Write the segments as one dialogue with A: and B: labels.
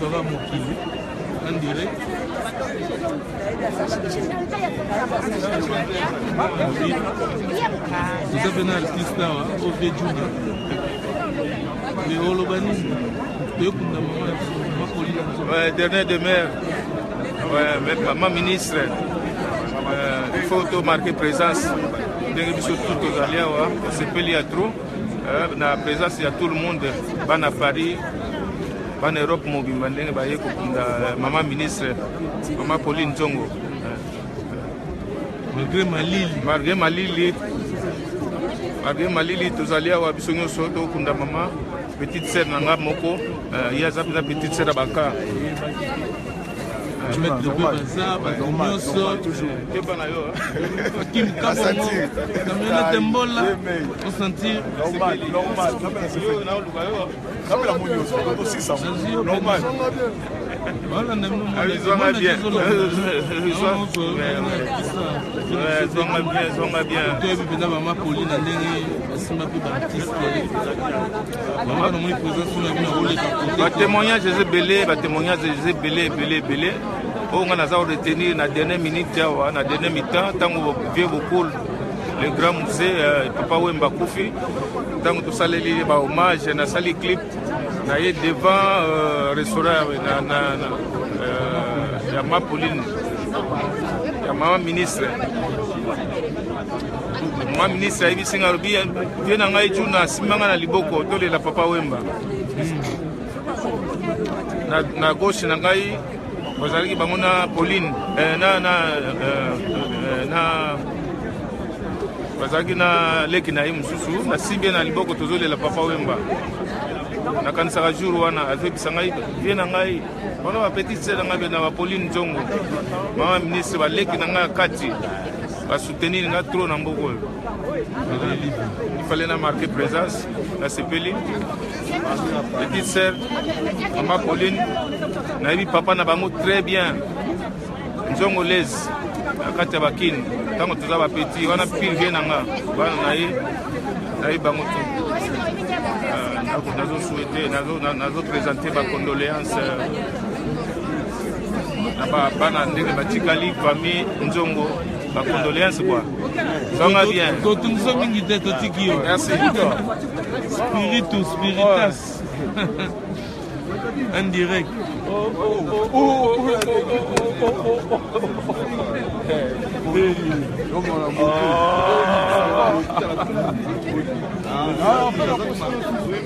A: Tozokufaka mokili en direct. Toza mpe na artiste awa Ovie Junior. Mais oloba nini? Toyekunda mama ya biso, mama Pauline Nzongo.
B: Ouais, dernière demeure. Ouais, mais maman ministre, il faut to marquer présence. Ndenge biso tout tozali awa, tosepeli ya trop. Na présence ya tout le monde, bana Paris, bana Europe mobimba ndenge baye kokunda mama ministre, mama Pauline Nzongo.
A: Malgré malili.
B: Malgré malili. Malgré malili tozali awa biso nyonso tokunda mama petite sœur na nga moko, ye aza mpenza petite sœur ya baka.
A: Maître Baza, bato nyonso.
B: Keba na yo.
A: Kim Kabongo, camionnette Mbola, on sentir.
C: Normal, normal.
B: Naoluka yo.
C: Normal.
B: Zonga bien. Zonga bien, zonga bien.
A: Toyebi mpenza mama Pauline na ndenge basimba mpe baartiste. Mama namoni présence na bino akoleka kote.
B: Batémoignage eza ebele, batémoignage eza ebele ebele ebele. Oyo nga naza koretenir na dernière minute awa, na dernier mi-temps, ntango vieux Bokul, le grand musée, Papa Wemba akufi, ntango tosaleli ba hommage, nasali clip na ye devant restaurant na ya ma Pauline, ya mama ministre. Mama ministre ayebisi nga, alobi vie na ngai Juna asimba nga na liboko tolela Papa Wemba. Na gauche na ngai bazalaki bango na Pauline, na bazalaki na leki na ye mosusu, nasimbi ye na liboko tozolela Papa Wemba. Nakanisaka jour wana azoyebisa ngai vie na ngai wana ba petite sœur na ngai na ba Pauline Nzongo, mama ministre, baleki na ngai ya kati basoutenir nga trop na mboka oyo. Il fallait na marquer présence. Nasepeli petite sœur mama Pauline, nayebi papa na bango très bien, Nzongo Les na kati ya bakini ntango toza bapeti wana pile vie na nga bana na ye nayebi bango tout. Nazo souhaiter, nazo présenter ba condoléances na bana ndenge batikali famille Nzongo, ba condoléances quoi. Zonga bien.
A: Totungisa mingi te, totiki yo.
B: Merci.
A: Spiritus spiritas en direct.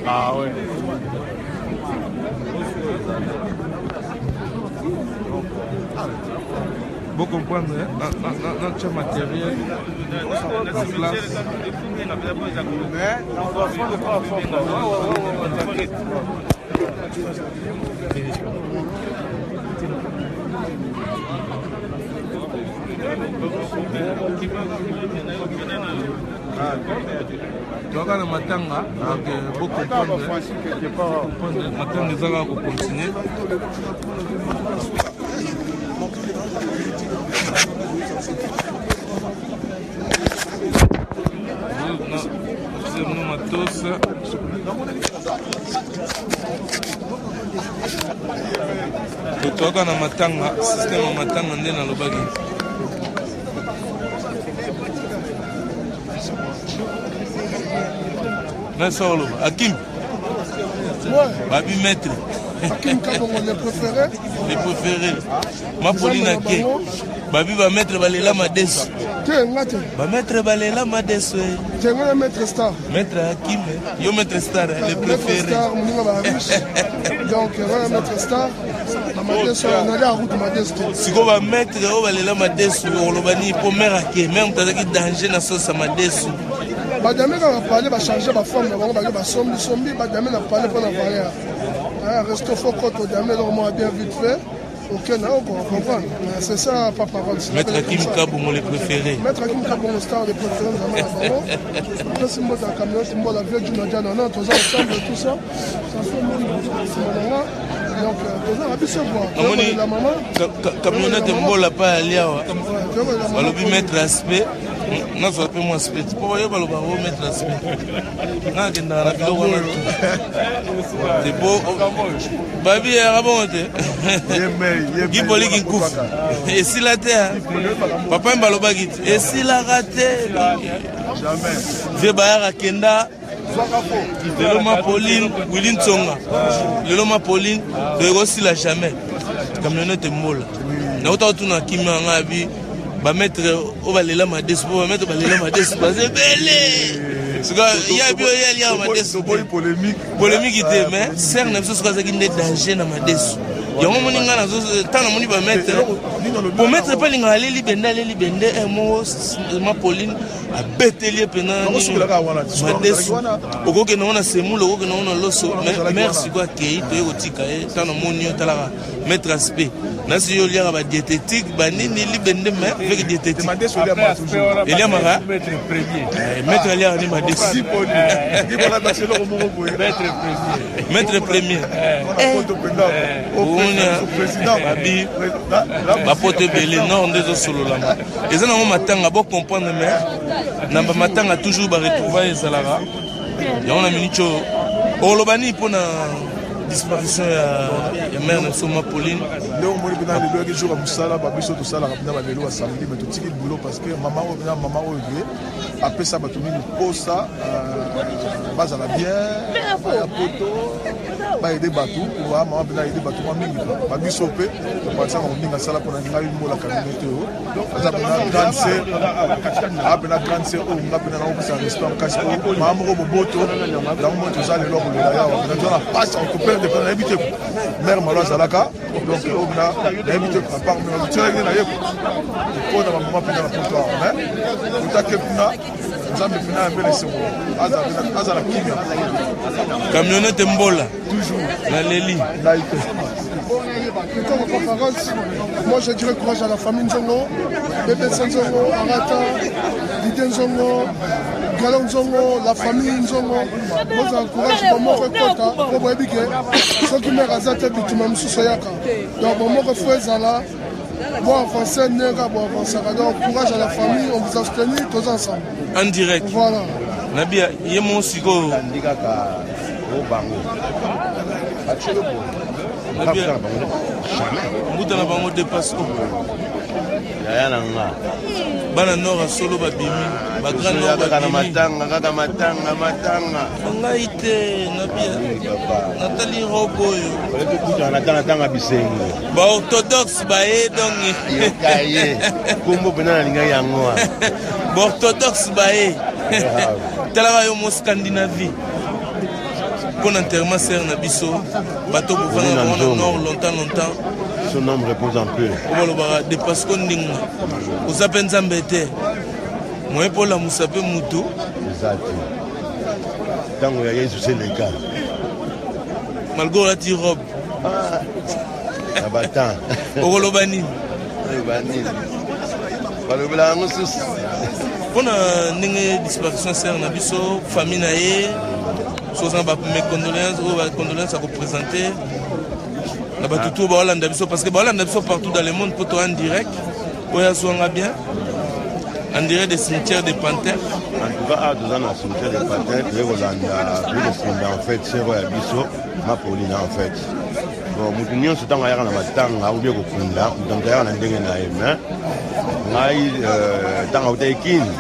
B: Ah ouais.
A: Bon comprendre, hein? Notre matériel en place. Toyaka na matanga, donc bo comprendre, matanga ezalaka kocontinue. Matos. Totoaka na matanga, système ya matanga nde nalobaki. Nasa oloba Akim. Babi maître.
D: Akim Kabongo, le préféré.
A: Le préféré. Mapolina ke. Babi ba maître balela madesu.
D: Te nga te.
A: Ba maître balela madesu.
D: Te nga na maître star.
A: Maître Hakim, yo maître star, le préféré.
D: Maître star, moninga ba riche. Donc nga na maître star. Na madesu na la route madesu te.
A: Siko ba maître oyo balela madesu oloba nini po mère ake mère moto azalaki danger na sauce ya madesu.
D: Badame kaka pale bachange baforme na bango bake basombisombi badame na pale mpo na valeur. Resto fo koto dame eloko moko bien vite fait. Ok, na oko comprendre. C'est ça, pas parole.
A: Maître Hakim Kabongo, le préféré.
D: Maître Hakim Kabongo, star, le préféré, nous avons la Après, Mbola, camion, Mbola, vieux du Nadia, non, non, tous ensemble, tout ça. Ça fait Donc, tous ensemble, biso quoi.
A: Namoni,
D: la maman.
A: Camionnette Mbola, pas à Liawa. Balobi, maître aspect. Nazwa mpe mwa spet mpo bayo baloba o maître aspect nga akendaka na biloko wana te po babi yaka bongo te gipoliki nkufu esila te papa mbe alobaki te esilaka te vie bayaka kenda lelo ma pauline willi ntsonga lelo ma pauline donc ekosila jamais camionnette mbola nauta kotuna kimia yanga abi bamaître oyo balela madesu mpo bamaître balela madesu baza ebele ya bi oyo aliaka madesu polémique te mais sere na biso soki azalaki nde danger na madesu yango omoni ngai ntango namoni bamaître po maître mpe alingaka aleli bende aleli bende moko ma pauline abeteli ye mpena madesu okokende ngo na semule okokende ngo na loso mare sikoyo akei toye kotika ye ntango namoni yo talaka maître aspect nasi yo oliaka ba diététique banini libende mais avec diététique eliamaka maître aliaka ni madesu maître premier babi bapoto ebele nord nde ezosololama eza nango matanga bo comprendre mais na bamatanga toujours baretrouvaille ezalaka yango na minute oyo oloba nini mpo na disparition ya, ya mare na biso ma pauline
C: nde omoni mpena lelo yaki jour ya mosala babiso tosalaka mpena balelo ya samedi mais totiki boulot parce que mama oyo mpena mama oyo ye apesa bato mingi mposa euh, bazala bien baya poto baede bato mama mpena aide bato mwa mingi babiso mpe topatisaka moninga asala mpona ngai mbola kabinete oyo aza mpena grande sœur aza mpena grande sœur oyo nga mpena nakopesa respect makasi po mama moko boboto yango moi toza lelo kolela yawa mpena toza na pasi toperde mpena nayebi te mare malo azalaka donc oyo mpena nayebi te apart tielaki nde naye kokona bamama mpena na poto awa mais otake kuna nzambe mpena ya mbele esengo azala kimia
A: camionnette mbola naleli
C: ngai te
D: Moi, je dirais courage à la famille Nzongo, Bébé Nzongo, Arata, Didier Nzongo, Galon Nzongo, la famille Nzongo. Moi, j'encourage bomoko ekota po boyebi ke soki mare aza te bituma mosusu eyaka. Donc bomoko fo ezala bo avancer ndenge bo avancaka. Donc courage à la famille, on vous a soutenu tous ensemble.
A: En direct.
D: Voilà.
A: Nabia ye mo sikoyo.
E: Kaka o bango.
A: Mbuta na bango dépasse
E: yaya na nga
A: bana nord ya solo babimi bagrand nord
E: kaka na matanga kaka matanga matanga
A: ngai te nabia natali robe oyo
E: tokutana na tanga tanga bisengo
A: baorthodoxe baye donc
E: yoka ye kombo mpena nalingaki yango wana
A: baorthodoxe baye talaka yo mo scandinavie mpo na enterrement sere na biso bato bovanda bango na nord longtemps longtemps
E: son homme repose en paix
A: oyo balobaka depasco ndinga oza mpe nzambe te moye mpo olamusa mpe motu
E: eza te ntango ya yesu seleka
A: malgre olati robe
E: ah, na batan
A: okoloba nini
E: oloba nini balobela yango susu
A: mpo na ndenge disparition sere na biso famille na ye soki oza na ba mes condoléances oyo ba condoléances ya kopresente na bato tout baolanda biso parce que baolanda biso partout dans le monde mpo toa en direct oyo azwanga bien en direct de cimetière de pantin
E: en tout cas awa toza na cimetière de pantin toye kolanda toye kofunda en fait sero ya biso mapolina en fait bon moto nyonso ntango ayaka na matanga oubie kokunda moto moto ayaka na ndenge na ye mais ngai ntango autaki kini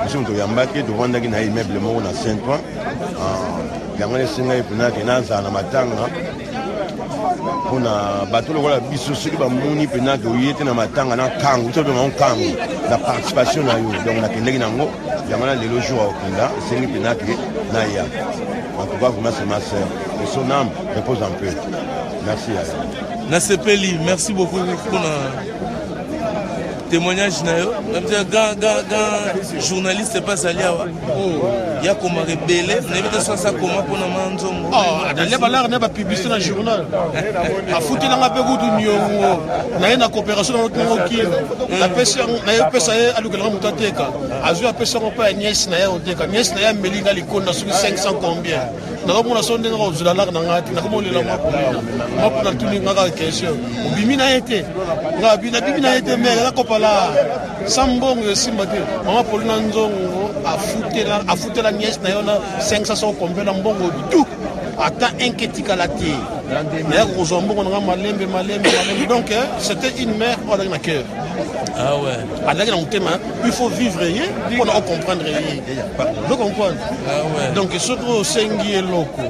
E: biso moto oyambaki tovandaki na ye immeuble moko na saint ouen ah, yango esengaki mpena ke nazala na matanga mpona bato lokola biso soki bamoni mpena ke oye te na matanga na nkango biso bengango nkango na participation na yo donc nakendeki nango yango na lelo jour akokenda esengi mpena ke naya en tout cas vraiment c'est ma sœur et son âme repose en paix merci yaya
A: nasepeli merci beaucoup mpona témoignage na yo grand, grand, grand journaliste epe azali awa ya komaka ebele nayebi te soki akoma mpona ma nzongo
F: adalia balare na bapublicité na journal afutelanga mpe kutu niongo na ye na coopération na ntongo kilo nayepesa ye alukelanga moto ateka azwi apesi yango mpe ya niese na ye oteka niese na ye ameli nga likonda soki 500 combien. Nakomona so ndenge kozela laka na ngai te, nakomolela mapolina. Mapolina tuni nga kaka question. Obimi na ye te. Nga bi nabimi na ye te mais nakopala. Sans mbongo esimba te. Mama Paulina Nzongo afutela afutela nièce na yo na 500 so combien na mbongo tout. Ata inketikala te. Naya kozwa mbongo na nga malembe malembe malembe. Donc c'était une mère oyo azalaki na cœur.
A: Ah ouais.
F: Azalaki na motema, il faut vivre ye mpona ocomprendre ye. Ozo comprendre?
A: Ah ouais.
F: Donc soki osengi eloko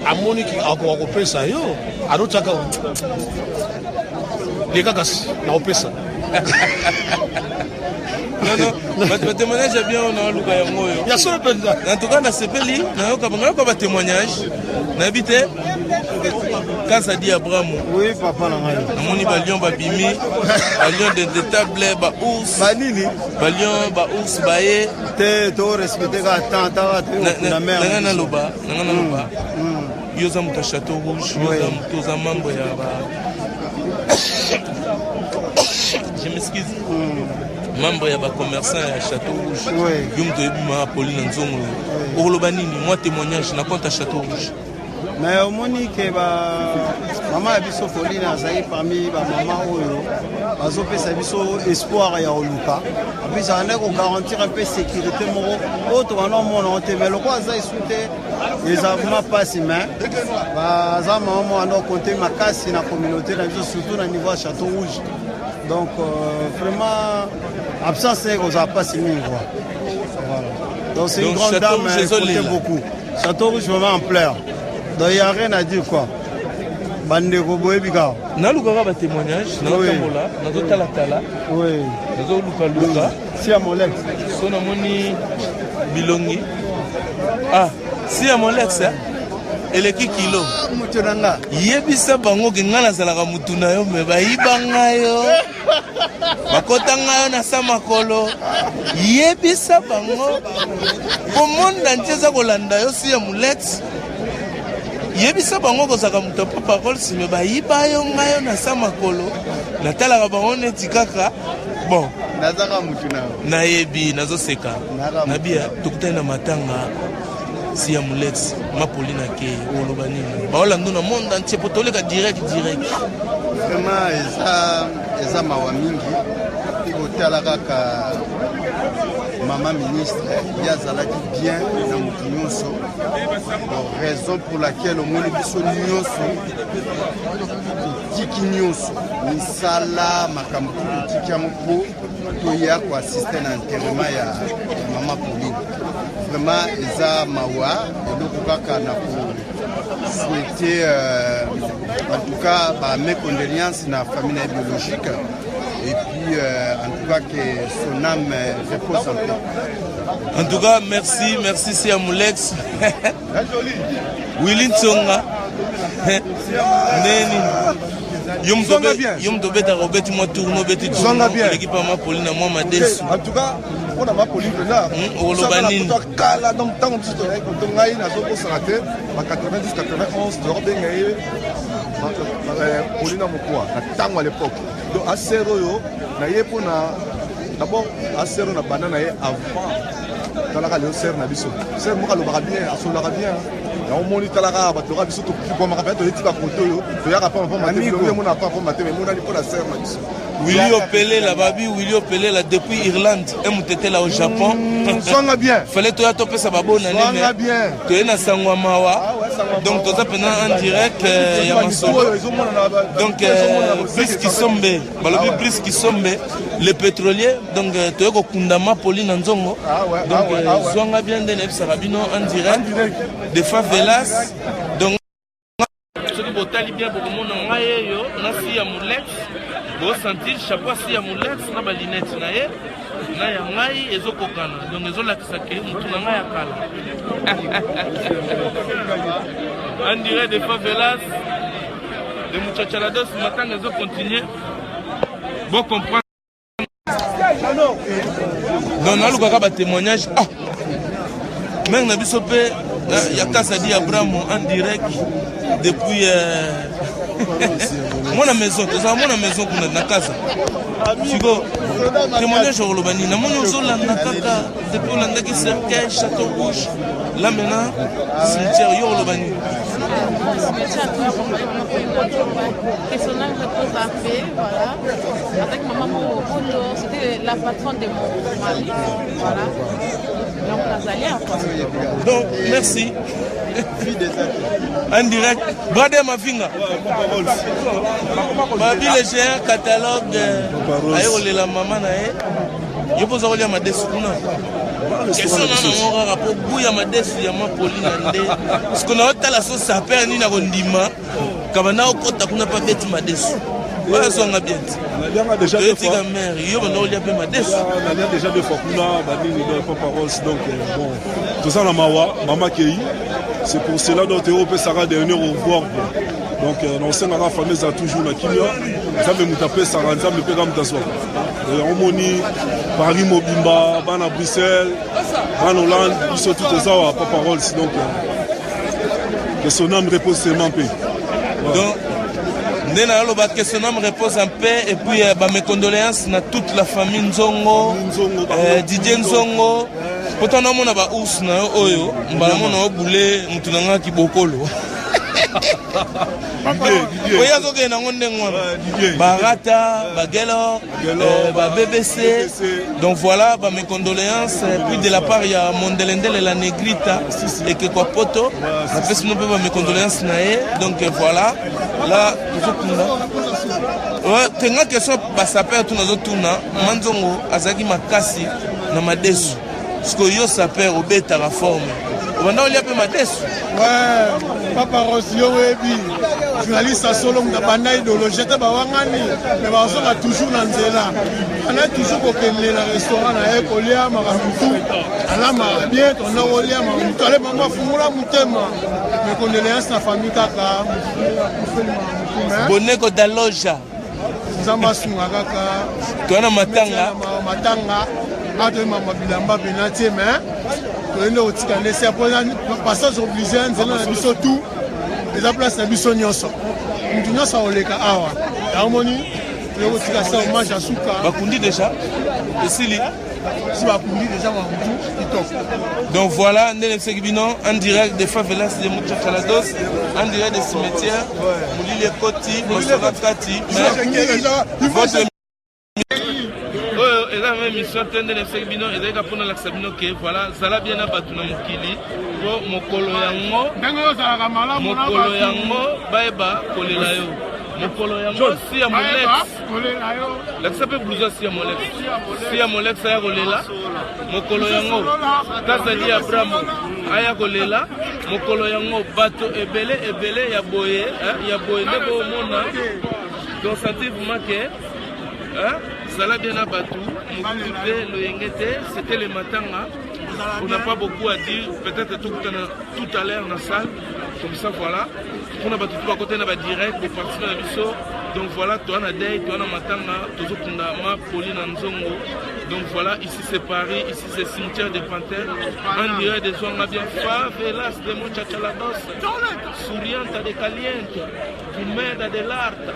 F: amoni akoka kopesa yo azotiaka leka kasi nakopesa.
A: Non, non, bato batémoignage ya bien oyo naoluka yango oyo.
F: Ya solo mpenza.
A: En tout cas nasepeli nayoka nayoka batémoignage nayebi te Kazadi Abramu.
G: Oui papa na ngai.
A: Namoni ba lion babimi, ba lion de, de table, ba ours.
G: Ba nini?
A: Ba lion, ba ours baye.
G: Te to respecter ka temps ta
A: na mère. Nanga naloba, nanga naloba. Yo za moto ya Château Rouge, yo za moto oza membre ya ba Je m'excuse. Membre ya ba commerçant ya Château Rouge. Yo moto oyebi ma Pauline Nzongo. Okoloba nini? Moi témoignage na compte ya Château Rouge.
G: Mais omoni ke ba mama ya biso Pauline azali parmi ba mama oyo bazopesa biso espoir ya koluka apesi azali kogarantir un peu sécurité moko oyo tobanda omona yango te, mais lokola aza esu te eza vraiment mpasi, mais baza mama moko anda okonte makasi na communauté na biso, surtout na niveau ya Château Rouge. Donc vraiment absence ekozala mpasi mingi quoi. Voilà. Donc c'est une grande dame, elle comptait beaucoup. Château Rouge vraiment en pleurs. Donc il n'y a rien à dire quoi. Bandeko boyebi kaka.
A: Nalukaka ba témoignage, nazotambola, nazotalatala.
G: Oui.
A: Nazolukaluka.
G: Si ya Molex.
A: So namoni bilongi. Ah, si ya Molex hein? Eleki kilo.
G: Moto na nga.
A: Yebisa bango ke nga nazalaka mutu na yo, me bayiba nga yo. Bakota nga yo na sa makolo. Yebisa bango po monde entier eza kolanda yo si ya Molex. Yebisa bango kozalaka moto ya papa parole, me bayiba yo nga yo na sa makolo. Natalaka bango neti kaka bon.
G: Nazaka mutu na yo.
A: Nayebi nazoseka. Nabia tokutani na matanga si ya Molex Mapolina ke oloba nini? Baolando na monde entier po toleka direct direct.
G: Vraiment eza eza mawa mingi kotala kaka mama ministre ye azalaki bien na motu nyonso. Raison pour laquelle omoni biso nyonso totiki nyonso misala makambo totiki yango po toya koassiste na enterrement ya mama Pauline. Vraiment eza mawa eloko kaka na ko souhaiter en tout cas ba mes condoléances na famille na biologique et puis en tout cas que son âme repose en paix.
A: En tout cas merci, merci Sia Molex. Willy Tsonga. Neni. Yo moto obetaka obeti mwa tourno obeti tourno eleki mpa ma Pauline na mwa madesu.
C: En tout cas mpona ma Pauline mpenza
A: okoloba nini?
C: Kala donc ntango mosusu tozalaki koto ngai nazobosana te ba 90 91 tokobenga ye Paulina Mokwa na ntango à l'époque. Donc aser oyo na ye mpona d'abord aser oyo na banda na ye avant talaka lelo ser na biso ser moko alobaka bien asololaka bien yango omoni talaka bato loka biso tokomaka mpe toyeti bakote oyo toyaka pamba pamba te bilongi emona pamba pamba te emonani mpona ser na biso.
A: Willy Opelela, babi Willy Opelela depuis Irlande et Mutetela au Japon.
C: Songa bien.
A: Fallait toya topesa ba bonne année.
C: Songa bien.
A: Toye na sangwa mawa. Donc toza pena en direct ya masolo. Donc plus qui sombe, balobi plus qui sombe le pétrolier. Donc toye kokunda ma Pauline Nzongo. Donc zwanga bien nde nayebisaka bino en direct de favelas. Donc soki botali bien bokomona ngai eyo na si ya Molex, bosentir chapeau si ya Molex na ba lunette na ye na ya ngai ezokokana, donc ezolakisa ke mutu na ngai ya kala. En direct de favelas de Muchachalados, matanga ezocontinue, bo comprendre. Donc nalukaka ba témoignage. Ah mère na biso pe ya Kasadi Abramo en direct depuis mona maison, tozala mona maison kuna na Kaza. Siko témoignage okoloba nini? Namoni ozolanda kaka depuis olandaki cercueil Château Rouge. Là maintenant, cimetière, yo oloba nini?
H: Cimetière, que son âme repose en paix, voilà. Avec maman Mokoto, c'était la patronne de mon mari, voilà. Donc, Nazalia, quoi.
A: Donc, merci. En direct, Brade Mavinga. Babi le géant catalogue, aye kolela mama na ye. Yo mpo oza kolia madesu kuna. Question na nango kaka mpo goût ya madesu ya mapoli na nde. Siko na otala so saper nini na kondima kaba na okota kuna mpe abeti madesu. Oyo azwanga bien te.
C: Nalianga déjà deux fois.
A: Toyetika mare, yo banda kolia mpe madesu.
C: Nalia déjà deux fois kuna banini, donc Papa Rolls, donc bon, toza na mawa, mama kei, c'est pour cela donc toyopesaka dernier au revoir quoi. Donc naosengaka famille eza toujours na kimia. Nzambe moto apesaka, Nzambe mpe kaka moto azwaka. Omoni Paris mobimba, bana Bruxelles, bana Hollande, biso tout toza wa Papa Rolls, donc que son âme repose seulement en paix.
A: Donc nde naloba que son âme repose en paix et puis bah, mes condoléances na toute la famille Nzongo,
C: Nzongo,
A: Didier Nzongo, poto naomona ba ours na yo oyo mbala mona obule mutu na nga kibokolo oyo azokende nango ndenge wana, barata bagelor, ba BBC. Donc voilà, ba mes condoléances et puis de la part ya Mondelendele la Negrita ekekwa poto, napesi no mpe ba mes condoléances na ye. Donc voilà, là tozokunda tenga question basaper tu nazotuna Manzongo azalaki makasi na madesu. Sikoyo yo saper obetaka forme, obanda olia mpe madesu?
D: Ouais, Papa Rossi, yo oyebi journaliste asolo, moto abanda idéologie te, bawangani me bazonga toujours na nzela, anda toujours kokende na restaurant na ye kolia makambo tu, alamaka bien, tonda kolia makambo tu. Ale mama fungola motema, mes condoléances na famille kaka mofeli makambo tu.
A: Boneko daloja.
D: Nzambe asunga kaka.
A: Toza na matanga.
D: Matanga atoyemama bilamba pena tie, mais toyende kotika nde se po passage obligé ya nzela na biso tu, eza place na biso nyonso, mutu nyonso akoleka awa. Yango moni toye kotika sa hommage ya suka.
A: Bakundi déjà, esili.
D: Si bakundi déjà mamutu kitoko.
A: Donc voilà, ndenge ebisaki bino en direct de favelas de Muchachalados, en direct de cimetière, molili ekoti, masolo kati. Votre oyo eza ma émission te, ndenge ebisaki bino, ezalaki mpona lakisa bino ke voilà, zala bien na bato na mokili po mokolo yango
D: ndenge ozalaka malamu na
A: mokolo yango bayeba kolela yo, mokolo yango si ya molex
D: kolela yo.
A: Lakisa mpe blouson si ya molex, si ya molex aya kolela mokolo yango, Kazali ya Bramo aya kolela mokolo yango, bato ebele ebele ya boye ya boye nde bomona. Donc sentir vraiment ke zala bien na bato, mokutu te, loyenge te. C'était le matanga, on n'a pas beaucoup à dire, peut-être tokutana tout à l'heure na salle comme ça. Voilà, mpona bato to bakota na badirect boparticipe na biso. Donc voilà, toa na deuil, toa na matanga, tozokunda ma Poli na Nzongo. Donc voilà, ici c'est Paris, ici c'est cimetière des Panthères, en direct de Zwanga bien, favelas de Mochachalados, souriante de caliente, comeda de l'arte.